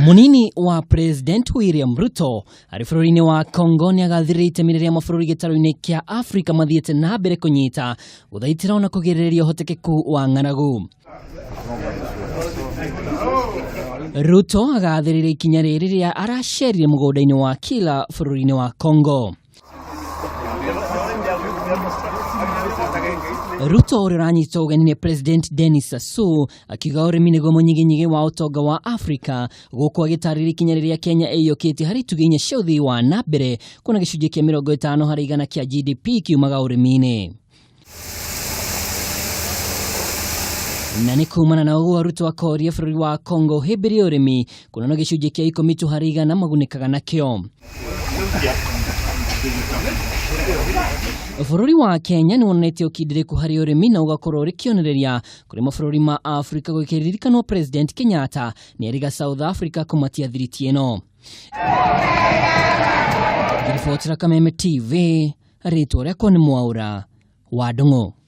Munini wa President William Ruto arĩ bũrũri-inĩ wa Congo nĩ agathĩrĩria itemi rĩrĩa mabũrũri gĩtarũ-inĩ kĩa Afrika mathiĩte na mbere kũnyita gũthaitĩra ona kũgirĩrĩria ũhotekeku wa ng'aragu. Ruto agathĩrĩria ikinya rĩrĩ rĩrĩa aracerire mũgũnda-inĩ wa Kila bũrũri-inĩ wa Congo. Ruto ũrĩa ũranyitwo ũgeni nĩ President Denis Sassou akiuga ũrĩmi nĩguo mũnyiginyigi wa ũtonga wa Afrika gũkũ agĩtarĩria ikinya rĩrĩa Kenya ĩiyũkĩtie harĩ itugĩ inya cia ũthii wa na mbere kuona gĩcunjĩ kĩa 50% kĩa GDP kiumaga ũrĩmi-inĩ. Na nĩ kumana na ũguo Ruto akoria bũrũri wa Congo ũhĩmbĩrie ũrĩmi kuona no gĩcunjĩ kĩa 10 tu harĩ igana magunĩkaga nakĩo. Bũrũri wa Kenya nĩ wonanĩtie ũkindĩrĩku harĩ ũrĩmi na ũgakorwo ũrĩ kĩonereria kũrĩ mabũrũri ma Afrika gũkĩririkanwo President Kenyatta nĩ erĩga South Africa kũmatia thiriti ĩno. Ngĩribotera Kameme TV, rĩtwa rĩakwa nĩ Mwaũra wa Ndung'u.